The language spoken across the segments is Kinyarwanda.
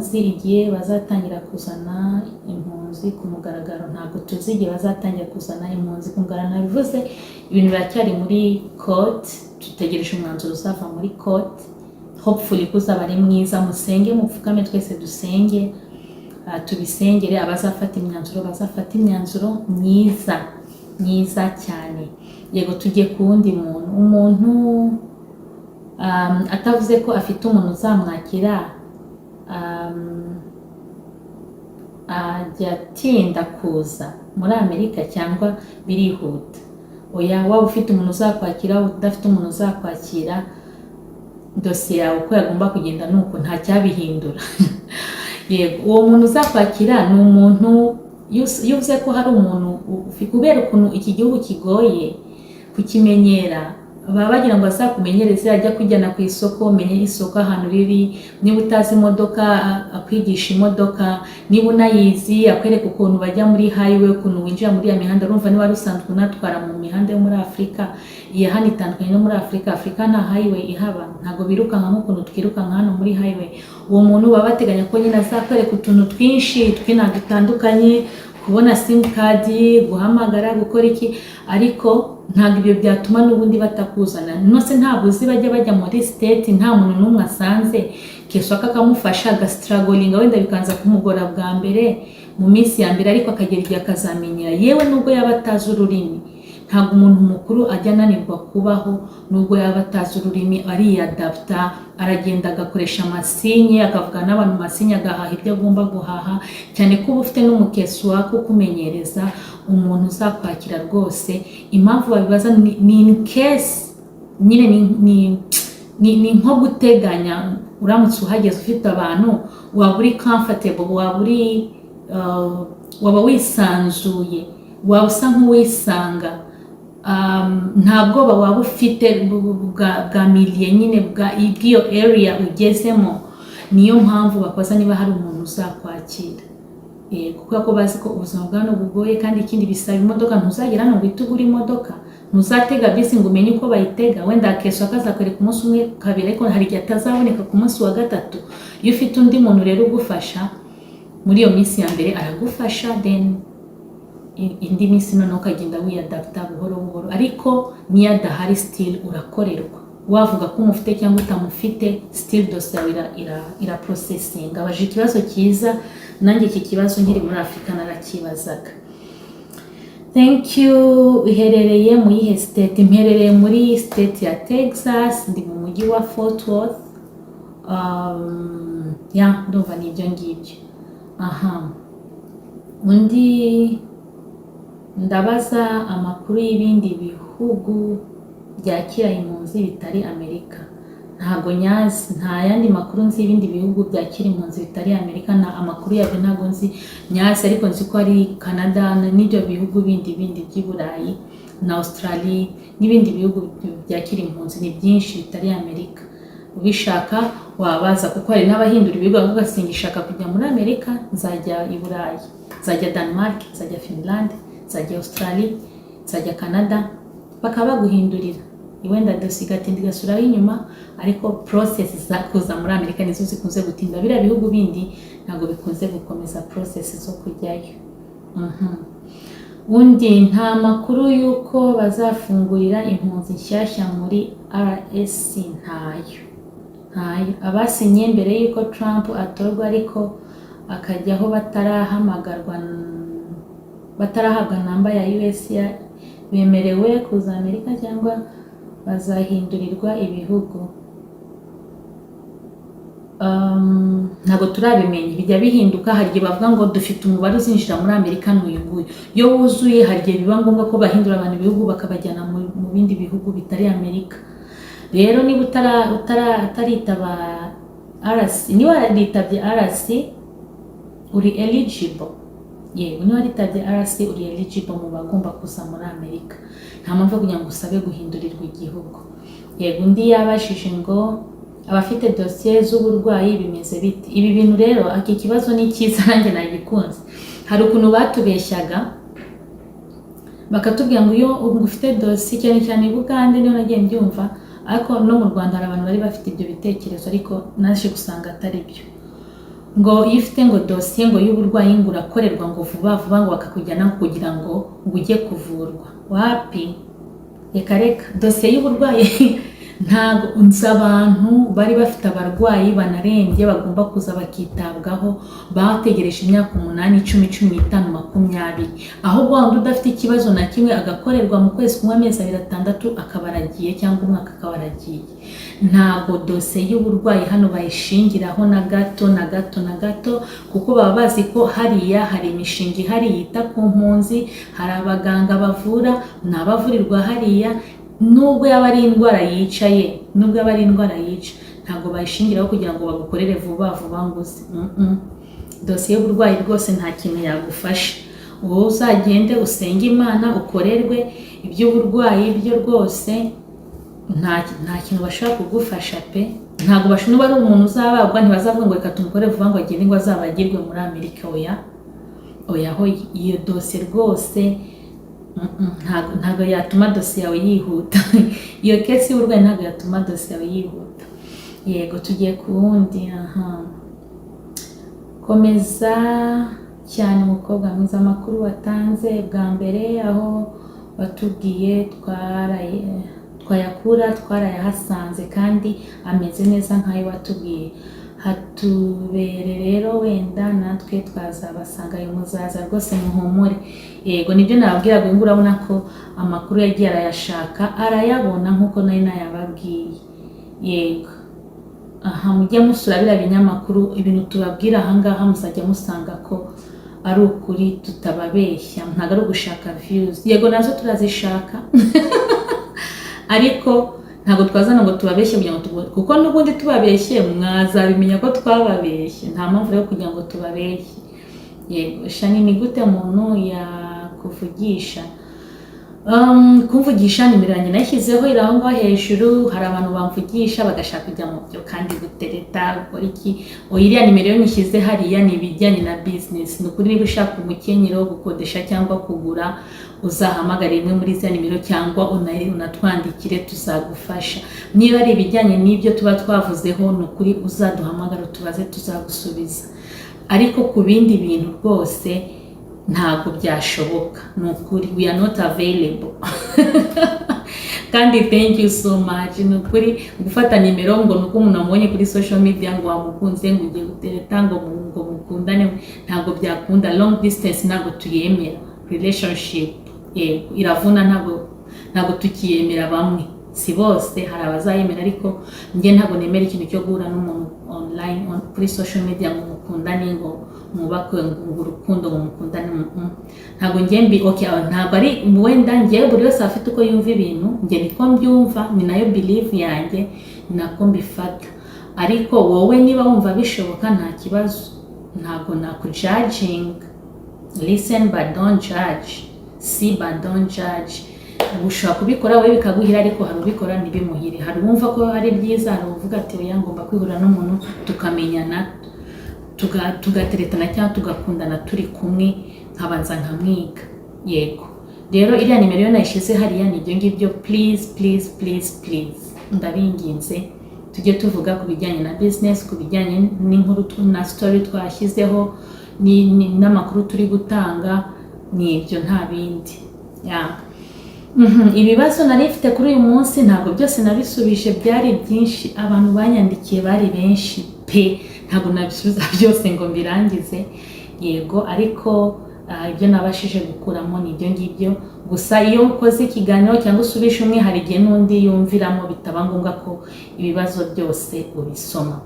Muzi igihe bazatangira kuzana impunzi ku mugaragaro? Ntabwo tuzi igihe bazatangira kuzana impunzi ku mugaragaro. Nabivuze, ibintu biracyari muri court. Dutegereje umwanzuro uzava muri court, hopefully ko uzaba ari mwiza. Musenge, mupfukame, twese dusenge, tubisengere, abazafata imyanzuro bazafata imyanzuro myiza, myiza cyane. Yego, tujye ku wundi muntu. Umuntu atavuze ko afite umuntu uzamwakira, ajya atinda kuza muri Amerika cyangwa birihuta? Oya, waba ufite umuntu uzakwakira, udafite umuntu uzakwakira, dosiye yawe uko yagomba kugenda ni uko, nta cyabihindura. Yego, uwo muntu uzakwakira ni umuntu, iyo uvuze ko hari umuntu kubera ukuntu iki gihugu kigoye kukimenyera, baba bagira ngo azakumenyereze, ajya kujyana ku isoko, umenye isoko ahantu riri. Niba utazi imodoka, akwigisha imodoka. Niba unayizi, akwereka ukuntu bajya muri highway, ukuntu winjira muri ya mihanda. Urumva, niba wari usanzwe unatwara mu mihanda yo muri Afurika, iya hano itandukanye no muri Afurika. Afurika nta highway ihaba, ntabwo birukanka nk'ukuntu twirukanka hano muri highway. Uwo muntu baba bateganya ko nyine azakwereka utuntu twinshi tw'ina dutandukanye, kubona simukadi, guhamagara, gukora iki, ariko ntabwo ibyo byatuma n'ubundi batakuzana. Nose ntabwo uzi bajya muri state nta muntu n'umwe asanze, case worker akamufasha, agastrugglinga, wenda bikanza kumugora bwa mbere mu minsi ya mbere, ariko akagera igihe akazamenyera. Yewe, nubwo yaba atazi ururimi, ntabwo umuntu mukuru ajya ananirwa kubaho. Nubwo yaba atazi ururimi, ariyadapta, aragenda agakoresha amasinye, akavugana n'abantu mu masinye, agahaha ibyo agomba guhaha, cyane ko uba ufite n'umu case worker ukumenyereza. Umuntu uzakwakira rwose, impamvu babibaza ni in case nyine, ni nko guteganya. Uramutse uhageze ufite abantu, waba uri comfortable, waba wisanzuye, waba usa nk'uwisanga, nta bwoba waba ufite bwa milieu nyine bw'iyo area ugezemo. Niyo mpamvu bakoza niba hari umuntu uzakwakira. Yego, kubera ko bazi ko ubuzima bwa hano bugoye. Kandi ikindi, bisaba imodoka. Ntuzagera hano ngo uhite ugura imodoka, ntuzatega bisi ngo umenye uko bayitega. Wenda case worker akazakwereka umunsi umwe, kabiri, ariko hari igihe atazaboneka ku munsi wa gatatu. Iyo ufite undi muntu rero ugufasha muri iyo minsi ya mbere, aragufasha, then indi minsi noneho ukagenda wiyadapta buhoro buhoro. Ariko niyo adahari, still urakorerwa. Wavuga ko umufite cyangwa utamufite, still dosiye yawe ira processing. Abaje ikibazo cyiza. Nanjye iki kibazo nkiri muri Afurika narakibazaga. Thank you. Iherereye mu yihe state? Mperereye muri state ya Texas, ndi mu mujyi wa Fort Worth. Ya, ndumva ni ibyo ngibyo. Aha undi, ndabaza amakuru y'ibindi bihugu byakira impunzi bitari Amerika. Ntabwo nyazi, nta yandi makuru nzi y'ibindi bihugu byakira impunzi bitari Amerika. Nta amakuru yabyo ntabwo nzi nyazi, ariko nzi ko ari Canada n'ibyo bihugu bindi bindi by'i Burayi na Australia n'ibindi bihugu byakira impunzi. Ni byinshi bitari Amerika. Ubishaka wabaza, kuko hari n'abahindura ibihugu, bavuga: "Singishaka kujya muri Amerika, nzajya i Burayi, nzajya Denmark, nzajya Finland, nzajya Australia, nzajya Canada", bakaba baguhindurira. Wenda dosiye igatinda, igasubiraho inyuma, ariko process za kuza muri Amerika nizo zikunze gutinda. Biriya bihugu bindi ntabwo bikunze gukomeza process zo kujyayo. Undi, nta makuru y'uko bazafungurira impunzi nshyashya muri RC? Ntayo, ntayo. Abasinye mbere y'uko Trump atorwa ariko akajyaho batarahamagarwa, batarahabwa namba ya US, bemerewe kuza Amerika cyangwa bazahindurirwa ibihugu? Ntabwo turabimenya, bijya bihinduka. Hari igihe bavuga ngo dufite umubare uzinjira muri Amerika n'uyu nguyu. Iyo wuzuye, hari igihe biba ngombwa ko bahindura abantu ibihugu, bakabajyana mu bindi bihugu bitari Amerika. Rero niba utaritaba RC, niba waritabye RC uri eligible. Yego, niba waritabye RC uri eligible mu bagomba kuza muri Amerika. Nta mpamvu yo kugira ngo usabe guhindurirwa igihugu. Yego, undi yabajije ngo abafite dosiye z'uburwayi bimeze bite? Ibi bintu rero, iki kibazo ni cyiza, nanjye nagikunze. Hari ukuntu batubeshyaga bakatubwira ngo iyo ufite dosiye, cyane cyane i Bugande niho nagiye mbyumva, ariko no mu Rwanda hari abantu bari bafite ibyo bitekerezo, ariko naje gusanga atari byo. Ngo iyo ufite ngo dosiye ngo y'uburwayi, ngo urakorerwa ngo vuba vuba, ngo bakakujyana kugira ngo ujye kuvurwa. Wapi, reka reka, dosiye y'uburwayi ntabwo. Nzi abantu bari bafite abarwayi banarembye bagomba kuza bakitabwaho, bategereje imyaka 8, 10, 15, 20. Ahubwo wa wundi udafite ikibazo na kimwe agakorerwa mu kwezi kumwe, amezi 2, 6 akaba aragiye, cyangwa umwaka akaba aragiye. Ntabwo dosiye y'uburwayi hano bayishingiraho na gato, na gato, na gato, kuko baba bazi ko hariya hari imishinga ihari yita ku mpunzi, hari abaganga bavura, ni abavurirwa hariya. Nubwo yaba ari indwara yicaye, nubwo yaba ari indwara yica, ntabwo bayishingiraho kugira ngo bagukorere vuba vuba ngo uze. Dosiye y'uburwayi rwose nta kintu yagufasha. Wowe uzagende usenge Imana ukorerwe. Iby'uburwayi byo rwose nta kintu bashobora kugufasha pe. Ntabwo bashobora. Niba ari umuntu uzabagwa, ntibazavuga ngo reka tumukore vuba ngo agende ngo azabagirwe muri Amerika. Oya, oya, aho iyo dosiye rwose ntabwo yatuma dosiye yawe yihuta. Iyo case y'uburwayi ntabwo yatuma dosiye yawe yihuta. Yego, tugiye ku wundi. Aha, komeza cyane umukobwa mwiza. Amakuru watanze bwa mbere aho watubwiye twayakura twarayahasanze kandi ameze neza nk'ayo watubwiye. Hatubere rero, wenda natwe twazabasanga ayo. Muzaza rwose, muhumure. Yego, nibyo nababwiraga. Uyu nguyu urabona ko amakuru yagiye arayashaka arayabona nk'uko nari nayababwiye. Yego, aha mujye musura biriya binyamakuru. Ibintu tubabwira ahangaha muzajya musanga ko ari ukuri, tutababeshya. Ntabwo ari ugushaka views. Yego, nazo turazishaka, ariko ntabwo twazana ngo tubabeshye kugira ngo kuko n'ubundi tubabeshye mwazabimenya ko twababeshye. Nta mpamvu rero kugira ngo tubabeshye. Yego Shani, ni gute umuntu yakuvugisha? Kumvugisha, nimero yanjye nayishyizeho, iri aho ngaho hejuru. Hari abantu bamvugisha bagashaka kujya mu byo kandi gutereta, gukora iki. Oya, iriya nimero yo nyishyize hariya ni ibijyanye na business. Ni ukuri, niba ushaka umukenyero wo gukodesha cyangwa kugura, uzahamagare imwe muri za nimero cyangwa unatwandikire, tuzagufasha. Niba ari ibijyanye n'ibyo tuba twavuzeho, ni ukuri uzaduhamagara utubaze, tuzagusubiza. Ariko ku bindi bintu rwose ntabwo byashoboka, ni ukuri, we are not available. Kandi thank you so much. Ni ukuri, gufata nimero ngo ni uko umuntu amubonye kuri social media ngo wamukunze, ngo ugiye gutereta, ngo mukundane, ntabwo byakunda. Long distance ntabwo tuyemera. Relationship, yego, iravuna. Ntabwo tukiyemera. Bamwe, si bose, hari abazayemera, ariko njye ntabwo nemera ikintu cyo guhura n'umuntu online kuri social media ngo mukundane, ngo mwubake ngo urukundo, ngo mukundane. Ntabwo njye mbi, okay, ntabwo ari wenda njye, buri wese afite uko yumva ibintu. Njye niko mbyumva, ni nayo belief yanjye, ni nako mbifata. Ariko wowe niba wumva bishoboka, nta kibazo, ntabwo nakujudginga. Listen but don't judge, see but don't judge. Ushobora kubikora wowe bikaguhira, ariko hari ubikora ntibimuhire. Hari uwumva ko ari byiza, hari uvuga ati oya, ngomba kwihurira n'umuntu tukamenyana, tugateretana cyangwa tugakundana turi kumwe, nkabanza nkamwiga. Yego rero, iriya nimero yo nayishyize hariya ni ibyo ngibyo. Please, please, please, please, ndabinginze, tujye tuvuga ku bijyanye na business, ku bijyanye n'inkuru na story twashyizeho, n'amakuru turi gutanga. Ni ibyo, nta bindi. Yeah. Ibibazo nari mfite kuri uyu munsi ntabwo byose nabisubije, byari byinshi. Abantu banyandikiye bari benshi pe, ntabwo nabisubiza byose ngo mbirangize. Yego, ariko ibyo nabashije gukuramo ni ibyo ngibyo gusa. Iyo ukoze ikiganiro cyangwa usubije umwe, hari igihe n'undi yumviramo, bitaba ngombwa ko ibibazo byose ubisoma.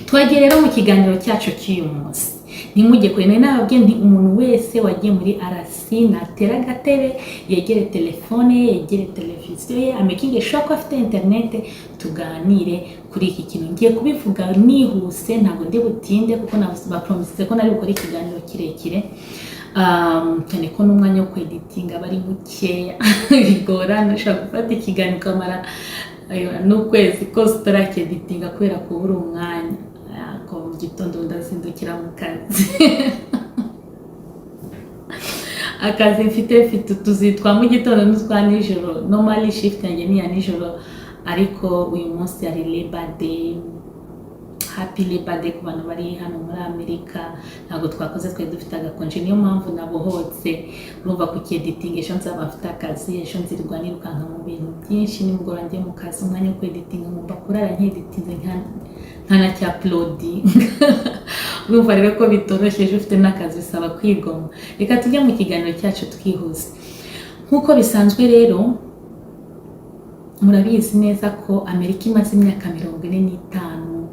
Twagiye rero mu kiganiro cyacu cy'uyu munsi. Ntimujye kure. Nari nababwiye nti umuntu wese wagiye muri RC natera agatebe, yegere telefone ye, yegere televiziyo ye, amakinge sure ko afite interinete, tuganire kuri iki kintu. Ngiye kubivuga nihuse, ntabwo ndi butinde, kuko bapromise ko nari bukore ikiganiro kirekire, cyane ko n'umwanya wo kweditinga aba ari mukeya, bigorana. Ushobora gufata ikiganiro ukamara n'ukwezi kose utaracyeditinga kubera kubura umwanya. Ko mu gitondo ndazindukira mu kazi, akazi mfite utuzi twa mu gitondo n'utwa nijoro. Normally shift yanjye ni iya nijoro, ariko uyu munsi hari Labor Day, Happy Labor Day ku bantu bari hano muri Amerika. Ntabwo twakoze, twari dufite agakonje, niyo mpamvu nabohotse. Urumva kucyeditinga, ejo nzaba mfite akazi, ejo nzirirwa nirukanka mu bintu byinshi, nimugoroba njye mu kazi, umwanya wo kweditinga ngomba kurara nkeditinze nkanacyuploadinga. Urumva rero ko bitoroshye, ejo ufite n'akazi bisaba kwigomwa. Reka tujye mu kiganiro cyacu twihuse nk'uko bisanzwe. Rero murabizi neza ko Amerika imaze imyaka 45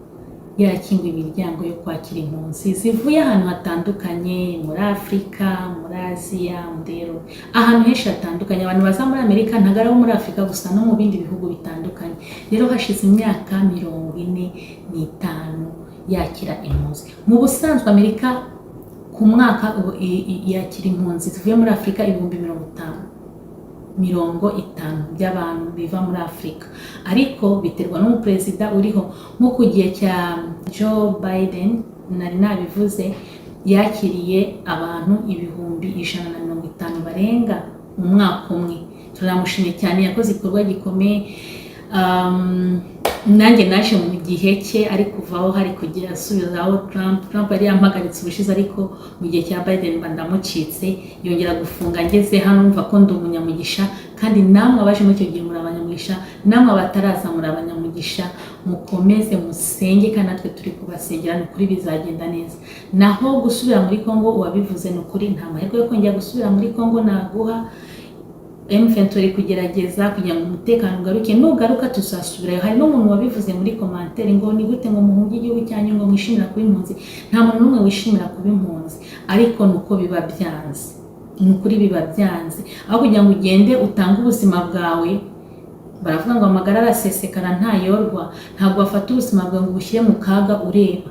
yarakinguye imiryango yo kwakira impunzi zivuye ahantu hatandukanye, muri Afurika, muri Aziya, muri Europe, ahantu henshi hatandukanye. Abantu baza muri Amerika ntabwo ari abo muri Afurika gusa, no mu bindi bihugu bitandukanye. Rero hashize imyaka 45 yakira impunzi. Mu busanzwe Amerika ku mwaka ubu yakira impunzi zivuye muri Afurika 50,000, 50 by'abantu biva muri Afurika, ariko biterwa n'umuperezida uriho. Nko ku gihe cya Joe Biden, nari nabivuze, yakiriye abantu 150,000 barenga mu mwaka umwe. Turamushimye cyane, yakoze igikorwa gikomeye. Nanjye naje mu gihe cye ari kuvaho, hari kugira asubizaho Trump. Trump yari yampagaritse ubushize, ariko mu gihe cya Biden mba ndamucitse, yongera gufunga ngeze hano. Numva ko ndi umunyamugisha, kandi namwe abaje muri icyo gihe muri abanyamugisha, namwe abataraza muri abanyamugisha. Mukomeze musenge, kandi natwe turi kubasengera, ni ukuri bizagenda neza. Naho gusubira muri Congo, uwabivuze, ni ukuri nta mahirwe yo kongera gusubira muri Congo naguha. M23 iri kugerageza kugira ngo umutekano ugaruke, nugaruka tuzasubirayo. Hari n'umuntu wabivuze muri commentaire ngo ni gute ngo muhunge igihugu cyanyu, ngo mwishimira kuba impunzi? Nta muntu n'umwe wishimira kuba impunzi, ariko ni uko biba byanze, ni ukuri biba byanze. Aho kugira ngo ugende utange ubuzima bwawe, baravuga ngo amagara arasesekara ntayorwa. Ntabwo wafata ubuzima bwawe ngo ubushyire mu kaga ureba,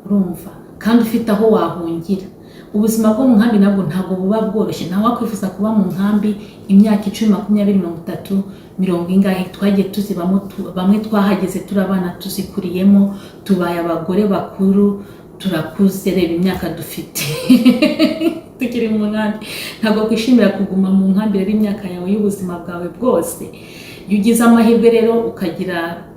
urumva, kandi ufite aho wahungira. Ubuzima bwo mu nkambi nabwo ntabwo buba bworoshye. Ntawe wakwifuza kuba mu nkambi imyaka 10, 20, 30, mirongo ingahe. Twagiye tuzibamo, bamwe twahageze turi abana, tuzikuriyemo, tubaye abagore bakuru, turakuze. Reba imyaka dufite tukiri mu nkambi. Ntabwo kwishimira kuguma mu nkambi rero imyaka yawe y'ubuzima bwawe bwose. Iyo ugize amahirwe rero, ukagira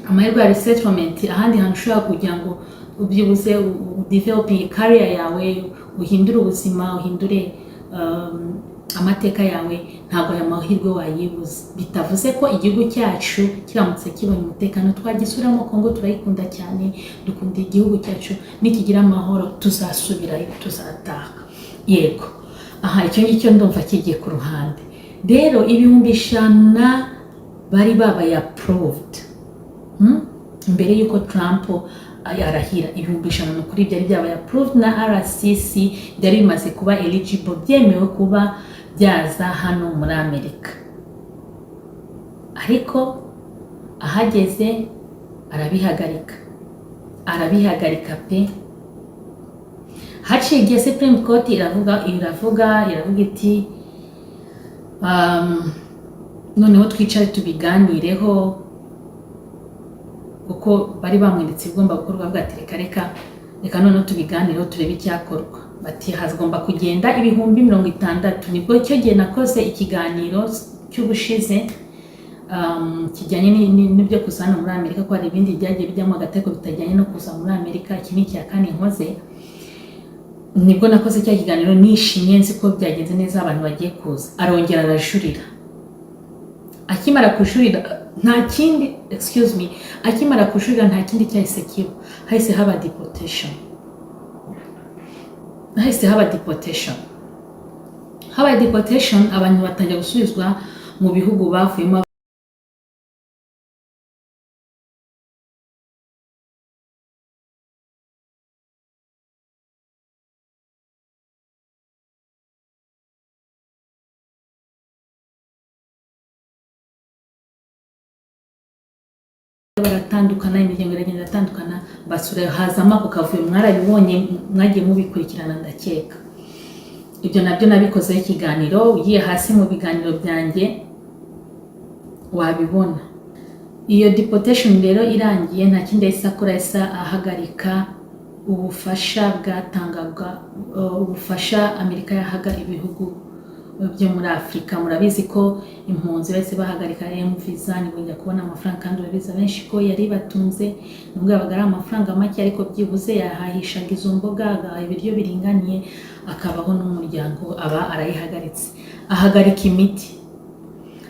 amahirwe ya resettlement ahandi hantu ushobora kugira ngo ubyibuze udeveloping career yawe, uhindure ubuzima, uhindure amateka yawe, ntabwo aya mahirwe wayibuza. Bitavuze ko igihugu cyacu kiramutse kibonye umutekano twagisubiramo. Kongo turayikunda cyane, dukunda igihugu cyacu. Nikigira amahoro tuzasubirayo, tuzataha. Yego, aha icyo ngicyo ndumva kigiye ku ruhande. Rero 100,000 bari babaye approved mbere y'uko Trump arahira. 100,000, ni ukuri byari byabaye approved na IRCC, byari bimaze kuba eligible, byemewe kuba byaza hano muri Amerika. Ariko ahageze arabihagarika, arabihagarika pe. Haciye igihe Supreme Court iravuga iti noneho twicare tubiganireho, kuko bari bamweretse ibigomba gukorwa. Bavuga ati reka, reka, reka, noneho tubiganireho turebe icyakorwa. Bati hagomba kugenda 60,000. Nibwo icyo gihe nakoze ikiganiro cy'ubushize kijyanye n'ibyo kuza hano muri Amerika, ko hari ibindi byagiye bijyamo hagati ariko bitajyanye no kuza muri Amerika. Iki ni icya kane nkoze. Nibwo nakoze cya kiganiro nishimye, nzi ko byagenze neza, abantu bagiye kuza. Arongera arajurira. Akimara kujurira nta kindi, excuse me, akimara kujurira nta kindi cyahise kiba, hahise haba deportation, hahise haba deportation. Habaye deportation, abantu batangira gusubizwa mu bihugu bavuyemo. Baratandukana, imiryango iragenda iratandukana, basura, hazamo ako kavuyo. Mwarabibonye, mwagiye mubikurikirana ndakeka. Ibyo nabyo nabikozeho ikiganiro, ugiye hasi mu biganiro byanjye wabibona. Iyo deportation rero irangiye, nta kindi yahise akora, yahise ahagarika ubufasha bwatangaga, ubufasha Amerika yahaga ibihugu. byo muri Afurika. Murabizi ko impunzi bahise bahagarika M visa, ntibongera kubona amafaranga, kandi urabizi abenshi ko yari batunze, nubwo yabaga ari amafaranga make, ariko byibuze yahahishaga izo mboga, agahaha ibiryo biringaniye, akabaho n'umuryango. Aba arayihagaritse, ahagarika imiti.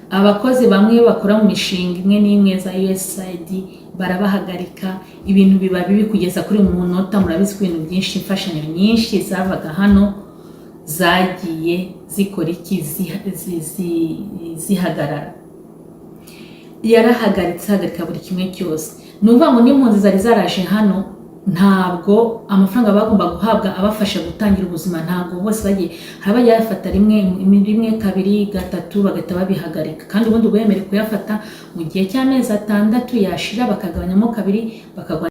Abakozi bamwe bakora mu mishinga imwe n'imwe za USAID barabahagarika. Ibintu biba bibi kugeza kuri uyu munota. Murabizi ko ibintu byinshi, imfashanyo nyinshi zavaga hano zagiye zikora iki? Zihagarara. Yarahagaritse, ahagarika buri kimwe cyose. Ni ukuvuga ngo n'impunzi zari zaraje hano, ntabwo amafaranga bagomba guhabwa abafasha gutangira ubuzima, ntabwo bose bagiye. Hari abagiye bayafata rimwe rimwe, kabiri, gatatu, bagahita babihagarika. Kandi ubundi wemerewe kuyafata mu gihe cy'amezi 6, yashira bakagabanyamo kabiri, bakagwa.